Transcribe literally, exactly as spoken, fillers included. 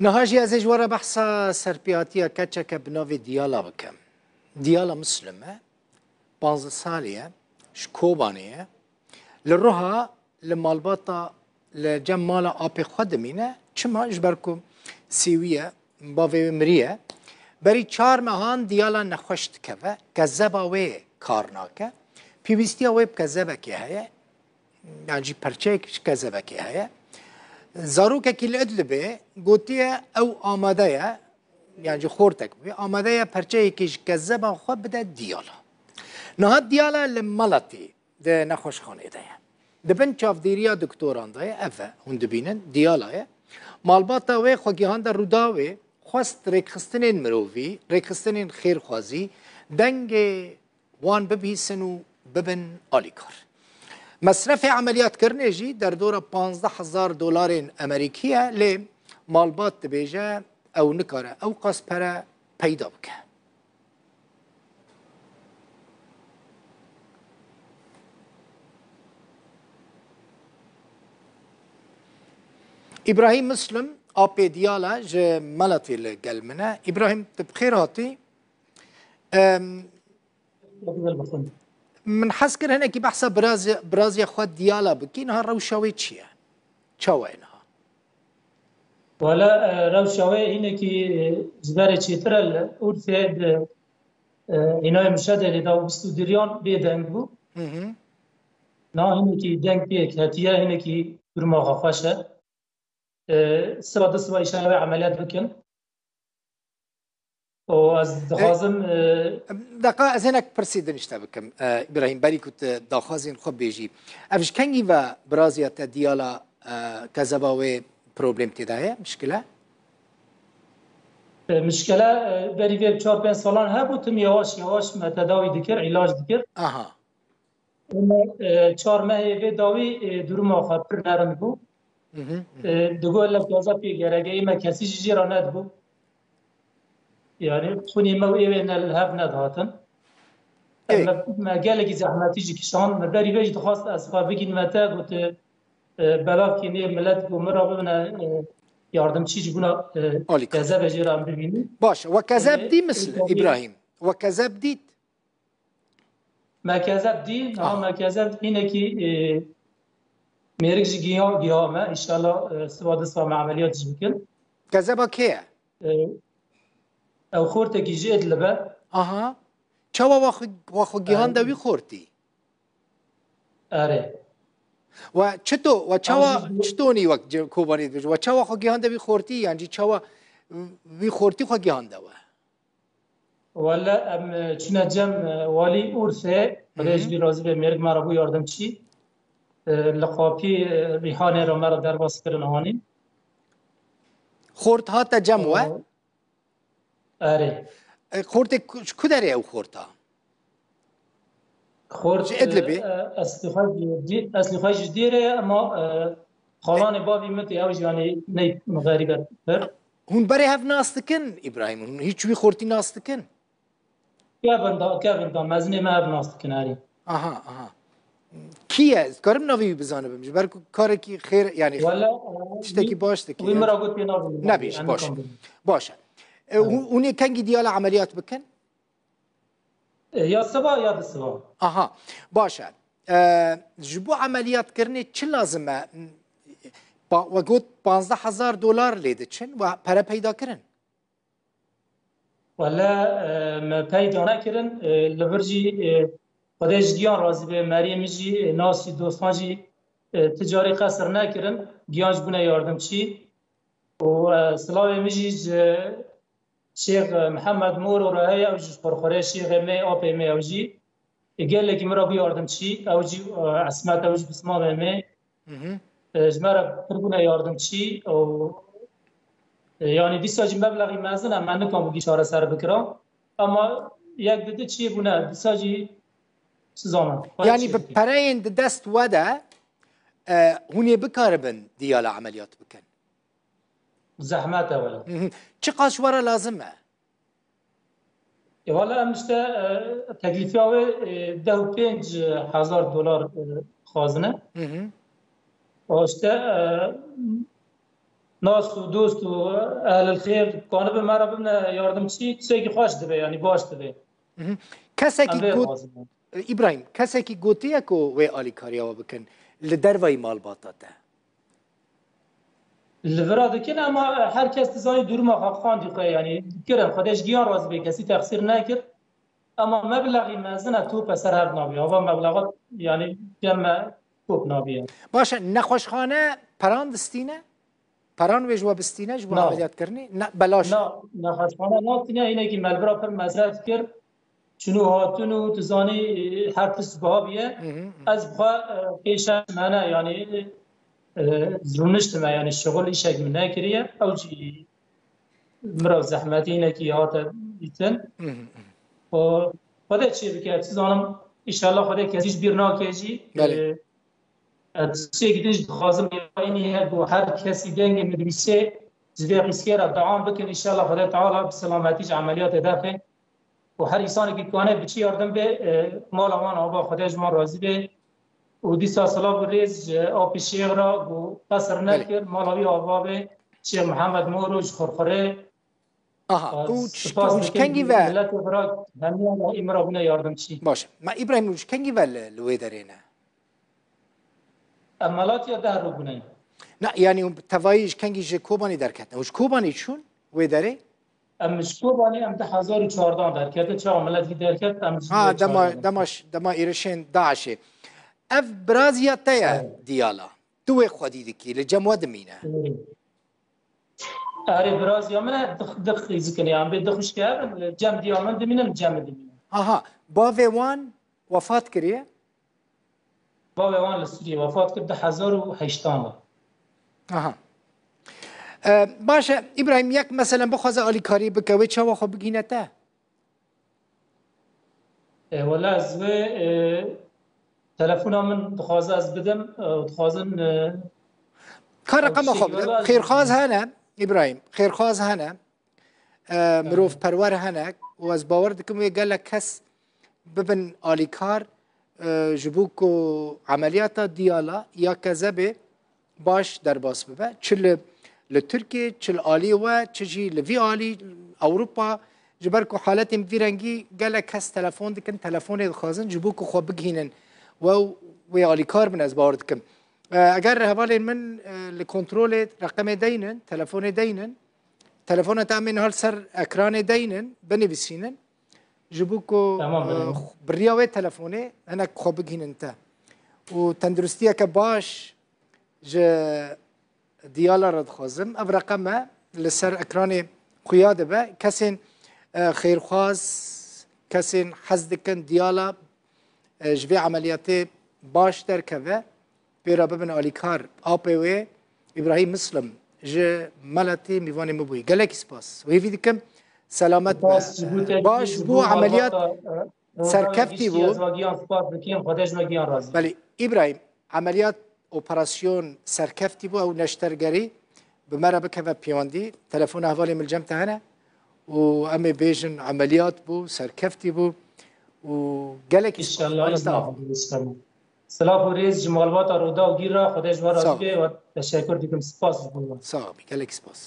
Niha jî ez ê ji we re behsa serpêhatiya keçeke bi navê Diyala bikim. Diyala Muslim e, panzdeh salî ye, ji Kobanê ye. Li Ruha, li malbata, li cem mala apê xwe dimîne. Çima? Ji ber ku sîwî ye, bavê wê miriye. Berî çar mehan Diyala nexweş dikeve, kezeba wê kar nake. Pêwîstiya wê bi kezebekê heye. Yan jî perçeyek ji kezebekê heye. Zarokekî li Idlibê gotiye ew amade ye, yan jî xortek bûye, amade ye perçeyekê ji kezeba xwe bide Diyala. Niha Diyala li Malatê di nexweşxanê de ye. Di bin çavdêriya doktoran de ye, ev e, hûn dibînin, Diyala ye. Malbata wê xwe gihande Rûdawê, xwest rêkxistinên mirovî, rêkxistinên xêrxwazî, dengê wan bibihîsin û bibin alîkar. Mesrefê emeliyatkirinê jî derdora panzdeh hezar dolarên Amerîkî ye, lê malbat dibêje ew nikare ew qas pere peyda bike. Îbrahîm Muslim, apê Diyala, ji Malatê li gel min e. Îbrahîm, tu bi xêr hatî. Em, Min hez kir hinekî behsa birazê, birazê xwe Diyala bikî, niha rewşa wê çi ye? Çawa ye niha? Wele, e, rewşa wê hinekî, e, ji berê çêtir e, li Urfê di, e, Înayê Mişedê lê da bîst û diriyan bê deng bû. Hı hı. Niha hinekî deng pêk hetiye, hinekî duruma xwe xweş e. E, siba du siba îşanê wê emeliyat bikin. û ez dixwazim, e, Deqa ez hinek pirsî din ji te bikim, e, Îbrahîm, berî ku tu daxwazên xwe bêjî. Ev ji kengî ve biraziya te Diyala, e, kezeba wê problem tê de ye, mişkile? E, mişkile, e, berî vê çar pênc salan hebû, tim yawaş yawaş me tedawî dikir, îlac dikir. Aha. Û me, e, çar mehê vê dawî, e, duruma xwe pir nerm bû. Hı hı, hı hı. E, digot lewkeza pê gerek e, me kesî ji jê re nedibû. Yani xwînê me û ê wê ne li hev nedihatin. Ê. Me, me gelekî zehmetî jî kişand. Me berî vê jî dixwast ez xwe bigînime te, got, e, belav kî nê milet ku min re bibine, e, yardimçî ji bona, e, Alîkar. Kezebê jê re em bibînin. Baş, we kezeb E, dî misl, e, Îbrahîm? We kezeb dît? Me kezeb dî, niha Ah. me kezeb hinekî, e, mêrik jî giha, giha me. Înşallah, e, siba du siba me emeliyat jî bikin. Kezeba kê ye? E, ew xortekî jî Idlib e. Aha. Çawa wa xwe, wa xwe gihande Erê. wî xortî? Erê. Wa çito, wa çawa Ew jî çitonî wek ce-, Kobanê dibêje? Wa çawa xwe gihande wî xortî? Yan jî çawa wî xortî xwe gihande we? Wele em, e, çûne cem, e, walî Urfê, Hı hı. Xwedê ji wî razî be, mêrik me re bû yardimçî. E, li Xapî, e, Rîhanê re me re derbas kirin hanî. Xort hate cem we? E, erê. E, xortê ku, ji ku derê ew xorta? Xort, Ji Idlibê? e, e, eslî xwe ji dî-, eslî xwe ji dîrê ye, ema, e, xalanê bavî min tê, ew jî, yanî, ney xerîb e pir. Hûn berê hev nas dikin, Îbrahîm? Hûn hîç wî xortî nas dikin? Kevin da, Kevin da, mezinê me hev nas dikin herî. Aha, aha. Kî ye? Dikarim navê wî bizanibim? Ji ber ku karekî xêr, yanî Wele, e, tiştekî wî, baş dike. wî min re got pê navê min. Nebêje, baş. Baş e. E, Evet. hû-, hûn ê kengî Diyala emeliyat bikin? E, ya siba ya di siba. Aha, baş e. E, ji bo emeliyatkirinê çi lazim e? Pa-, we got panzdeh hezar dolar lê diçin, we pere peyda kirin? Wele, e, me peyda nekirin. E, li vir jî, e, Xwedê ji giyan razî be, meriyê min jî, e, nasî dostan jî, e, ti carî qesir nekirin. Giyan ji bûne yardimçî. Û, e, silavê min jî ji Şêx, e, Mihemed Moro re heye, ew jî ji Xurxurê şêxê me, apê me ew jî. E, gelekî min re bû yardimçî, ew jî, e, Esmet, ew jî Bismamê me. Hı hı. E, ji me re pir bûne yardimçî û, e, yanî dîsa jî meblexî mezin e, me nikam wekî çareser bikira. Ema yek di di çiyê bûne, dîsa jî çi zanin, xwe Yanî çi bi dikir. pereyên di dest we de, e, hûn ê bikaribin Diyala emeliyat bikin? Zehmet e wele. Hı hı. Çiqas ji we re lazim e? E, wele em işte, e, teklîfiya wê, e, deh û pênc hezar dolar, e, xwazine. Hı hı. O işte, e, nas û dost û ehlil xêr kanibin me re bibine yardimçî, tiştekî xweş dibe, yanî baş dibe. Mhm. Kesekî Em vê got, razî bin. Îbrahîm, kesekî gotiye ku wê alîkariya we bikin li dervayî malbata te? Li vira dikin, ama her kes dizanî duruma xwe, qandî xwe, yanî dikirin. Xwedê ji giyan razî be, kesî texsîr nekir. Ama meblexî mezin e, top e ser hev nabî. Ava meblexa, yanî cem me top nabî. Baş e, nexweşxane peran distîne? Peran wê ji we bistîne, ji bo Na. Emeliyatkirinê? Ne, belaş e. Na, nexweşxane nastîne, hinekî me li vira pir mezret kir. Çûn û hatin û tu zanî, her tişt biha bûye. Hı hı, hı. Ez bi xwe, e, pêşe me ne, yanî, e, rûniştime, yanî şixul îşek min nekiriye. Ew jî mira zehmetî hinekî hate dîtin. Hı hı, hı. Û Xwedê çê bike, tu zanim, înşallah Xwedê kesî ji bîr nake jî. Belê. E, e, tiştekî din jî dixwazim, yanî heye ku her kesî dengê min dibîsê, ji vê qîskê re dewan bikin, înşallah Xwedê Teala bi selametî ji emeliyatê derxe. Û her însanekî dikane biçî yardim bê, e, mala wan ava, Xwedê ji wan razî bê. Û dîsa silav û rêz ji apê Şêx re ku qesir Belê. Nekir, mala wî ava bê, Şêx Mihemed Moro ji Xurxurê. Aha, E, û ç-, spas û ji dikim kengî ve? Miletê bira hemiya îmra bûne yardimçî. Baş. Me Îbrahîm, û ji kengî ve li, li wê derê ne? Em Malatya deh rû bûne. Na, yanî hûn bi tevayî ji kengî ji Kobanê derketine? Û ji Kobanê çûn wê derê? Em ji Kobanê em du hezar û çardan derketin, çawa milet vî derket, em ji Ha, wê dema, çardan. Dema ş-, dema êrişên DAIŞê. Ev biraziya te ye, Evet. Diyala. Tu wê xwedî dikî, li cem we dimîne. Evet. Erê, biraziya min e, dix-, dix xîzikin e, em bê du xwişkê hev in, li cem diya min dimînin, li cem min dimînin. Aha, bavê wan wefat kiriye? Bavê wan li Sûriyê wefat kir, du hezar û heştan de. Aha. E, baş e, Îbrahîm, yek meselen bixwaze alîkarî bike, wê çawa xwe bigihîne te? E, wela ez vê, e, telefona min dixwaze ez bidim, e, dixwazin, e, Ka ew reqema xwe tiştekî bide. Wela ez Xêrxwaz hene, Îbrahîm, xêrxwaz hene. E, Aha. Mirovperwer hene û ez bawer dikim wê gelek kes bibin alîkar, e, ji bo ku emeliyata Diyala ya Kezebê baş derbas bibe. Çi li, li Tirkiyê, çi li alî we, çi jî li vî alî Ewropa, ji ber ku haletên vî rengî gelek kes telefon dikin, telefonê dixwazin, ji bo ku xwe bigihînin we û wê alîkar bin, ez bawer dikim. E, eger hevalên min, e, li kontrolê reqemê deynin, telefonê deynin, telefona te em ê niha li ser ekranê deynin, binivîsînin. Ji bo ku, Tamam, e, birim. Bi riya wê telefonê hinek xwe bigihînin te. Û tenduristiyeke baş ji Diyala re dixwazim. Ev reqem e, li ser ekranê xuya dibe. Kesên, e, xêrxwaz, kesên hez dikin Diyala, e, ji vê emeliyatê baş derkeve, pê re bibin alîkar. Apê wê, Îbrahîm Muslim, ji Malatê mîvanê min bûyî. Gelekî spas. Hêvî dikim selamet be. Spas ji bo te, Baş ji bû bo emeliyat malbata, e, serkeftî bû. Ez we giyan spas dikim, Xwedê ji we giyan razî. Belê, Îbrahîm, emeliyat, operasyon serkeftî bû, ew neştergerî bi me re bikeve pêwendî. Telefona hevalê min li cem te hene û em ê bêjin emeliyat bû, serkeftî bû û gelekî spas. Înşallah, Xwedê ez sağ ol. Nexwe, Silav û rêz ji malbata Rûdaw Gîr re, Xwedê ji we razî be, we teşekur dikim, spas ji bo we. Sağ ol, gelekî spas.